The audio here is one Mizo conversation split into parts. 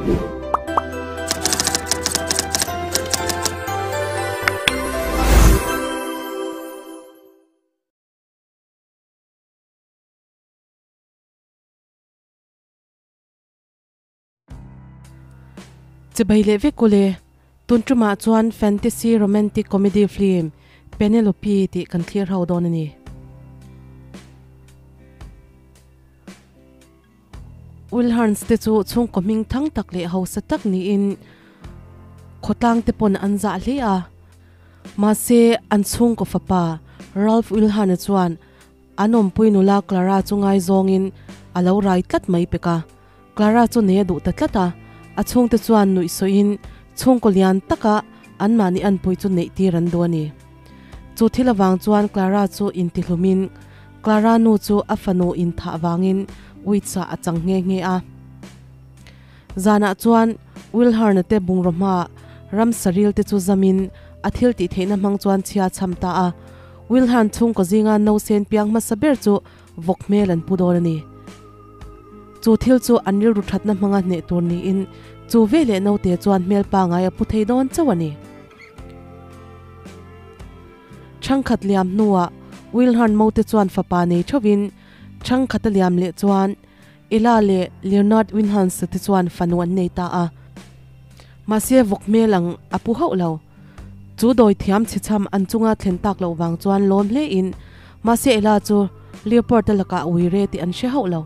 Chibai leh vek ule, tun tumah chuan fantasy romantic comedy film Penelope tih kan thlir ho dawn a ni. Wilherns te chu chhungkaw hming thang tak leh hausa tak niin khawtlang te pawn an zah hle a. Mahse, an chhungkaw fapa Ralph Wilhern-a chuan an awmpui nula Clara chu ngaizawngin a lo rai tlat mai pek a. Clara chu nei a duh ta tlat a, a chhungte chuan nuih sawiin chhungkaw lian taka anmahni anpui chu neih tir an duh a ni. Chu thil avang chuan Clara chu intihlumin Clara nu chu a fanu inthah vangin uichah a chang nghe nghe a. Zanah chuan Wilhern-a te bungraw hmaah ramsa ril te chu zamin a thil tih theihna hmang chuan chhia cham ta a. Wilhern chhungkaw zinga nausen piang hmasa ber chu vawk hmel an pu dawn a ni. Chu thil chu an rilru thatna hmanga hneh tur niin chu veleh naute chuan hmel pangai a pu thei dawn chauh a ni. Chhangkhat liam hnuah Wilhern Mote chuan fapa nei theuhin chhangkhat a liam leh chuan Ella leh Leonard Wilhans te chuan fanu an nei ta a. Mahse vawk hmel ang a pu hauh lo. Chu dawi thiam chhechham an chunga thlen tak loh vang chuan lawm hle in mahse Ella chu Leopard-a lakah a ui re tih an hre hauh lo.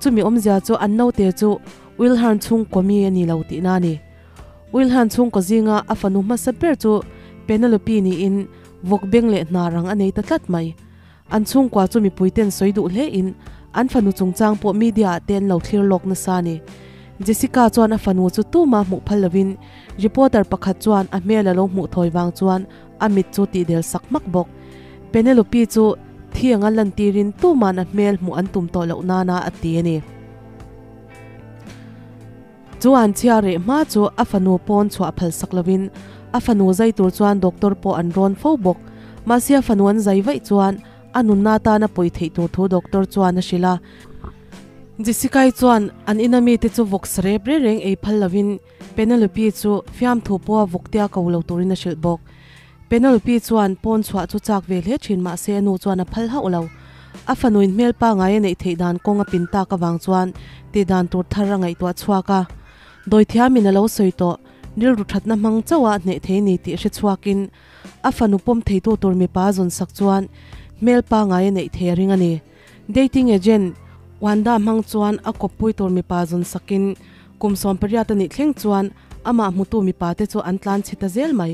Chumi awmzia chu an naute chu Wilhern chhungkaw mi a ni lo tihna a ni. Wilhan chhungkaw zinga a fanu hmasa ber chu Penelope niin vawk beng leh hna rang a nei ta tlat mai. An chhungkua chu mipui ten sawi duh hle in an fanu chungchang pawh media ah te an lo thlir lawk nasa a ni. Jessica chuan a fanu chu tuma hmuh phal lovin reporter pakhat chuan a hmel a lo hmuh thawi vang chuan a mit chu tihdel sak hmak bawk. Penelope chu thi anga lantirin tuman a hmel hmuh an tum tawh loh nana a ti a ni. Chu an chhia reh hma chu a fanu pawn chhuah phal sak lovin a fanu zai tur chuan doctor pawh an rawn fo bawk. Mahse a fanu an zai vaih chuan a nunna atan a pawi theih tur thu doctor chuan a hrilh a. Jessica-i chuan an ina mite chu vawk sarep reng reng ei phal lovin Penelope chu fiamthu pawha vawktea ko lo turin a hrilh bawk. Penelope chuan pawn chhuah chu chak ve hle thin mahse a nu chuan a phal hauh lo. A fanuin hmel pangai a neih theih dan kawng a pin tak avang chuan tih dan tur thar a ngaihtuah chhuak a. Dawithiamin a lo sawi tawh, rilru thatna hmang chauh a hneh thei ni tih hre chhuakin a fanu pawm theitu tur mipa a zawn sak chuan hmel pangai a neih thei a ring a ni. Dating agent Wanda hmang chuan a kawppui tur mipa zawn sakin kum 18 a nih thleng chuan Amah hmutu mipa te chu an tlan chhe ta zel mai.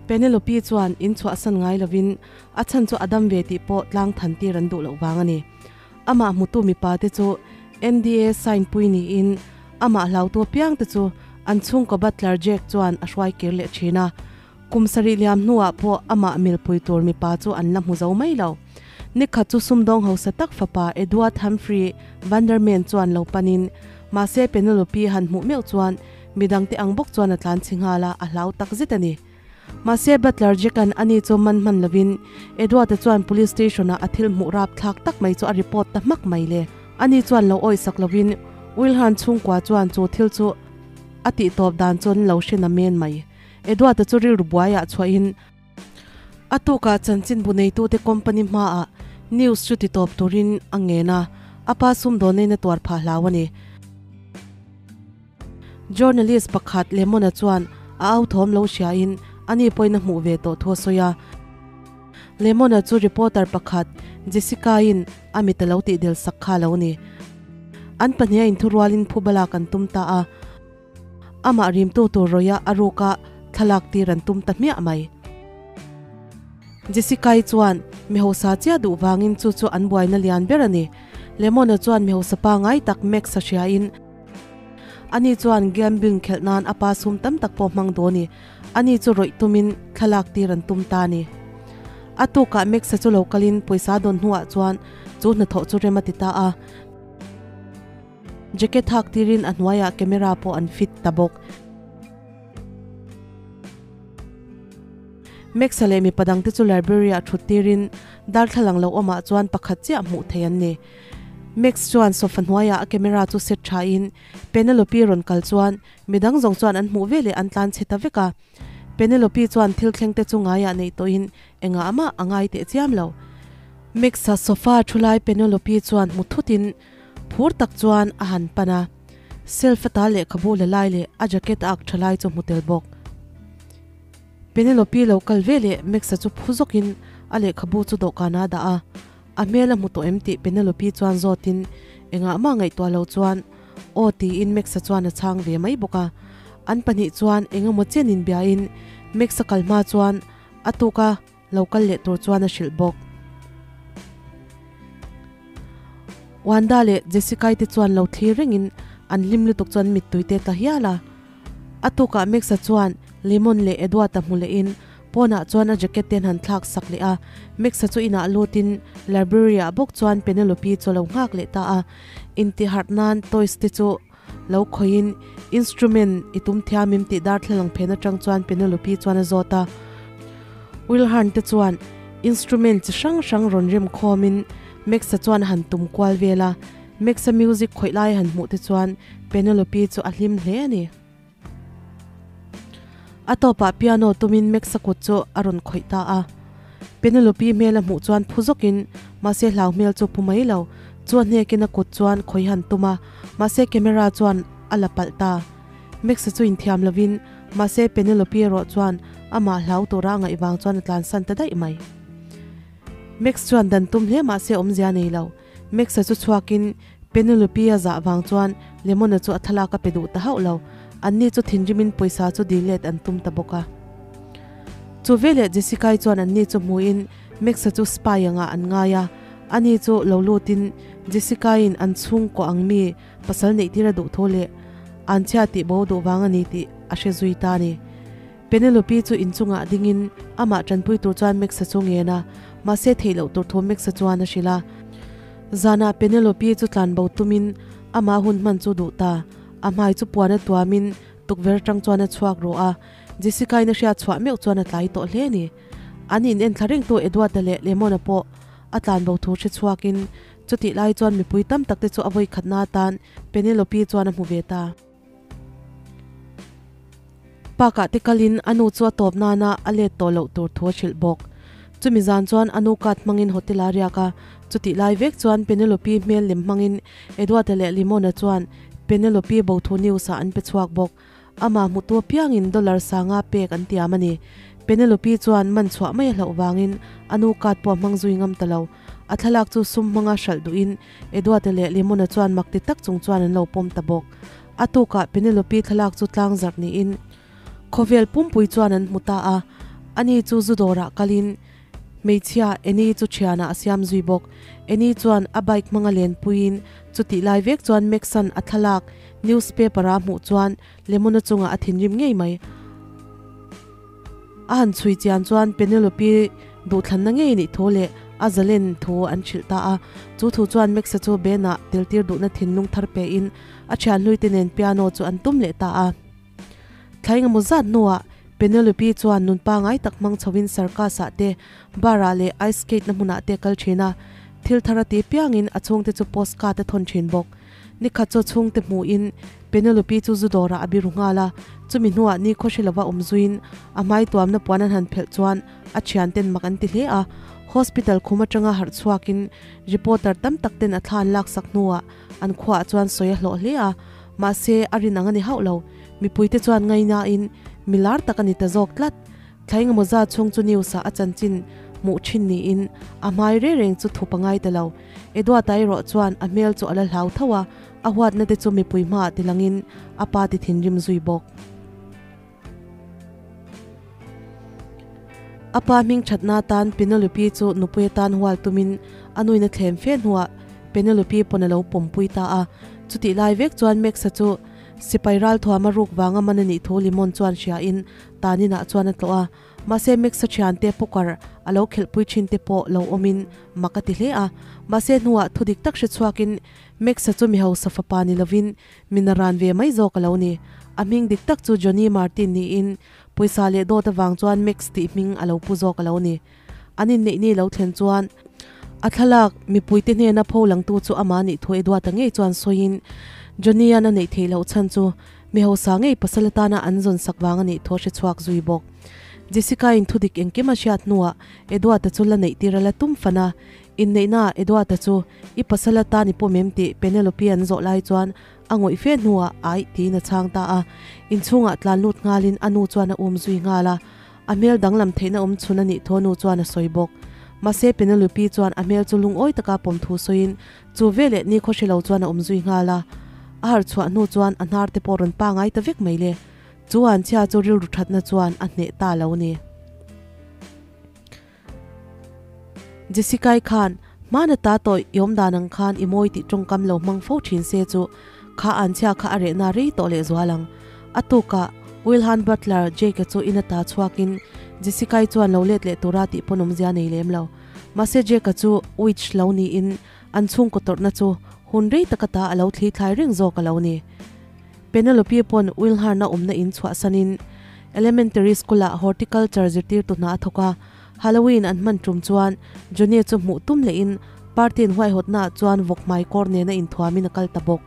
Penelope chuan in chhuahsan ngai lovin a chhan chu a dam ve tih pawh tlang than tir an duh loh vang a ni. Amah hmutu mipa te chu NDA sign pui niin amah hlautu apiang te chu an chhungkaw butler Jack chuan a hruai kir leh thin a. Kum sarih liam hnuah pawh amah milpui tur mipa chu an la hmu zo mai lo. Nikhat chu sumdawng hausa tak fapa Edward Humphrey Vanderman chuan lo panin mahse Penelope han hmuh meuh chuan Midangte ang bawk chuan a tlan chhi nghal a, a hlau tak zet a ni. Mahse Butler Jack-a'n ani chu man hman lovin Edward-a chuan Police Station-ah a thil hmuh rap thlak tak mai chu a report ta hmak mai le. Ani chuan lo awihsak lovin Wilhern chhungkua chuan chu thil chu a tihtawp dan chuan lo hre na men mai. Edward-a chu rilru buaiah chhuahin a tukah chanchinbu neitute company hmaah news chu titawp turin a ngen a, a pa sumdawnnain a tuar phah hlau a ni. Journalist pakhat Lemon-a chuan a au thawm lo hriain ani pawhin a hmuh ve tawh thu a sawi a. Lemon-a chu reporter pakhat Jessica-in a mit a lo tihdel sak kha a lo ni. An pahniha inthurualin phubalak an tum ta a. Amah rimtu tur rawih a a ruka thlalak tir an tum ta hmiah mai. Jessica-i chuan mi hausa chiah duh vangin chu chu an buaina lian ber a ni. Lemon-a chuan mi hausa pangai tak Max-a hriain ani chuan gambling khelh nan a pa sum tam tak pawh hmang dawn i ani chu rawih tumin thlalak tir an tum ta a ni. A tukah Max-a chu lo kalin pawisa dawn hnuah chuan chu hnathawh chu rem a ti ta a. Jacket hak tirin a hnuaiah camera pawh an fit ta bawk. Max-a leh mipa dangte chu library-ah thut tirin darthlalang lo awmah chuan pakhat chiah hmuh thei an ni. Max chuan sofa hnuaiah a camera chu set tha in Penelope rawn kal chuan midang zawng chuan an hmuh veleh an tlan chhe ta vek a. Penelope chuan thil thleng te chu ngaiah neih tawhin engah mah a ngai teh chiam lo. Max-a sofa thu lai Penelope chuan hmu thutin phur tak chuan a han pan a. Self ata lehkhabu la lai leh a jacket a ak tha lai chu hmu tel bawk. Penelope lo kal veleh Max-a chu phu zawkin a lehkhabu chu dawhkanah a dah a. A hmel a hmu tawh em tih Penelope chuan zawtin engah mah ngaihtuah lo chuan aw tiin Max-a chuan a chhang ve mai bawk a. An pahnih chuan eng emaw chen inbiain Max-a kal hma chuan a tuka lo kal leh tur chuan a hrilh bawk. Wanda leh Jessica-i te chuan lo thlir rengin an hlim lutuk chuan mittui te tla hial a. A tukah Max-a chuan Lemon leh Edward-a hmu lehin pawnah chuan a jacket te an han thlak sak leh a. Max-a chu inah lutin library-ah bawk chuan Penelope-i chu a lo nghak leh ta a. Intiharh nan toys te chu lo khawihin instrument i tum thiam em tih darthlalang phen atang chuan Penelope-i chuan a zawt a. Wilhern te chuan instrument chi hrang hrang rawn rem khawmin Max-a chuan a han tum kual vel a. Max-a music khawih lai han hmuh te chuan Penelope chu a hlim hle a ni. A tawpah piano tumin Max-a kut chu a rawn khawih ta a. Penelope hmel a hmuh chuan phu zawkin mahse hlau hmel chu pu mai lo. Chu a hnekin a kut chuan khawih han tum a, mahse camera chuan a la palh ta. Max-a chu inthiam lovin mahse Penelope erawh chuan amah hlau tura a ngaih vang chuan a tlansan ta daih mai. Max chuan dan tum hle mahse awmzia nei lo. Max-a chu chhuakin Penelope-a zah vang chuan Lemon-a chu a thlalak a pe duh ta hauh lo. Anni chu thinrimin pawisa chu dil let an tum ta bawk a. Chu veleh Jessica-i chuan anni chu hmuhin Max-a chu spy angah an ngai a. Ani chu lo lutin Jessica-in an chhungkaw ang mi pasal neih tir a duh tho leh an chhia tih bo duh vang a ni tih a hre zui ta a ni. Penelope chu inchungah dingin amah tanpui tur chuan Max-a chu ngen a, mahse theih loh tur thu Max-a chuan a hrilh a. Zanah Penelope chu tlanbo tumin amah hun hman chu duh ta. A hmai chu puan a tuamin tukver atang chuan a chhuak rawh a, Jessica-in a hriat chhuah meuh chuan a tlai tawh hle a ni. An in enthla rengtu Edward-a leh Lemon-a pawh a tlanbo thu hre chhuakin chutih lai chuan mipui tam tak te chu a vawikhatna atan Penelope chuan a hmu ve ta. Park-ah te kalin a nu chu a tawp nana a let tawh loh tur thu a hrilh bawk. Chumi zan chuan a nu card hmangin hotel a riak a, chutih lai vek chuan Penelope hmel lem hmangin Edward-a leh Limon-a chuan Penelope bothu news-ah an pe chhuak bawk. Amah hmutu apiangin dollar sanga pek an tiam a ni. Penelope chuan man chhuah mai a hlauh vangin a nu card pawh a hmang zui ngam ta lo. A thlalak chu sum hmanga hralh duhin Edward-a leh Lemon-a chuan mak ti tak chung chuan an lo pawm ta bawk. A tukah Penelope thlalak chu tlang zarh niin khawvel pumpui chuan an hmu ta a. Ani chu zu dawrah kalin hmeichhia Annie chu thianah a siam zui bawk. Annie chuan a bike hmanga lenpuiin chutih lai vek chuan Max-a'n a thlalak newspaper-a hmuh chuan Lemon-a chungah a thinrim ngei mai. A han chhui chian chuan Penelope duhthlanna ngei nih thu leh a zalen thu an hrilh ta a. Chu thu chuan Max-a chu Ben-ah teltir duhna thinlung thar pein a thianhluite nen piano chu an tum leh ta a. Thla engemaw zat hnuah Penelope chuan nun pangai tak hmang chhoin circus-ah te, bar-ah leh ice skate-na hmunah te a kal thin a. Thil thar a ti piangin a chhungte chu postcard a thawn thin bawk. Nikhat chu a chhungte hmuhin Penelope chu zu dawrah a biru nghal a, chumi hnuah ni khawhri lova awm zuiin a hmai tuamna puan an han phelh chuan a thianten mak an ti hle a. Hospital khum atanga harh chhuakin reporter tam tak ten a thla an laksak hnuah an khuaah chuan sawi a hlawh hle a, mahse a rin ang a ni hauh lo. Mipuite chuan ngainain milar tak a ni ta zawk tlat. Thla engemaw zat chhung chu news-ah a chanchin hmuh thin niin a hmai reng reng chu thup a ngai ta lo. Edward-a erawh chuan a hmel chu a la hlau tho a, a huatna te chu mipui hmaah ti langin a pa ti thinrim zui bawk. A pa hming thatna atan Penelope chu nupui atan hual tumin a nuin a thlem fe hnuah Penelope pawn a lo pawmpui ta a. Chutih lai vek chuan Max-a chu sipai ralthuama ruk vanga man a nih thu Limon chuan hriain Taninah chuan a tlawh a. Mahse Max-a thiante poker a lo khelhpui thin te pawh lo awmin mak a ti hle a. Mahse hnuah thu dik tak hre chhuakin Max-a chu mi hausa fapa ni lovin mi naran ve mai zawk a lo ni. A hming dik tak chu Johnny Martin niin pawisa leh dawt avang chuan Max tih hming a lo pu zawk a lo ni. An inneih ni lo thlen chuan. A thlalak mipuite hnena pho langtu chu amah nih thu Edward-a ngei chuan sawiin Johnny-a'n a neih theih loh chhan chu mi hausa ngei pasal atana an zawn sak vang a nih thu a hre chhuak zui bawk. Jessica-in thudik engkim a hriat hnuah Edward-a chu la neih tir a la tum fan a, inneihnaah Edward-a chu i pasal atan i pawm em tih Penelope an zawh lai chuan a ngawih fe hnuah aih tiin a chhang ta a, inchhungah tlan lut nghalin a nu chuan a um zui nghal a. A hmel danglam theihna awm chhun a nih thaw nu chuan a sawi bawk. Mahse Penelope chuan a hmel chu lungawi taka pawm thu sawiin chu veleh ni khaw hre lo chuan a awm zui nghal a. A harh chhuah hnu chuan a hnar te pawh rawn pangai ta vek mai le. Chu anchhia chu rilru thatna chuan a hneh ta lo ni. Jessica-i khan hmana ta tawih i awm dan ang khan i mawi tih tawngkam lo hmang fo thin se chu kha anchhia kha a rehna rei tawh leh zual ang. A tukah Wilhan Butler Jake-a chu ina ta chhuakin Jessica-i chuan lo let leh tura tih pawn awmzia nei lem lo. Mahse Jake-a chu witch lo niin an chhungkaw tawrhna chu hun rei taka ta a lo thli thlai reng zawk a lo ni. Penelope pawn Wilhern-a awmna in chhuahsanin Elementary School-ah Horticulture zirtirtu hna a thawk a. Halloween an hman tum chuan Johnny chu hmuh tum lehin party in huaihawtnaah chuan vawk hmai kawr nena inthuamin a kal ta bawk.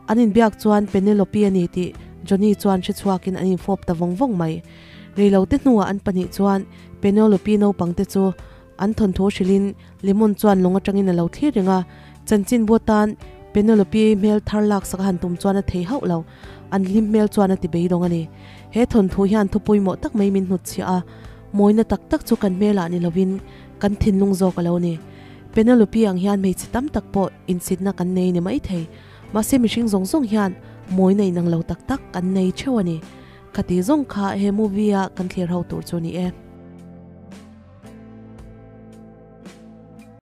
An inbiak chuan Penelope a ni tih Johnny chuan hre chhuakin an infawp ta vawng vawng mai. Reilote hnuah an pahnih chuan Penelope naupangte chu An thawnthu hrilhin Lemon chuan lawng atangin a lo thlir reng a, chanchinbu atan Penelope hmel thar laksak a han tum chuan a thei hauh lo, an hlim hmel chuan a ti beidawng a ni. He thawnthu hian thu pawimawh tak mai min hnutchhiah a, mawina tak tak chu kan hmelah ni lovin kan thinlung zawk a lo ni. Penelope ang hian hmeichhe tam tak pawh insitna kan nei ni maithei, mahse mihring zawng zawng hian mawina inang lo tak tak kan nei theuh a ni. Khati zawng kha he movie a kan thlir ho tur chu ni e.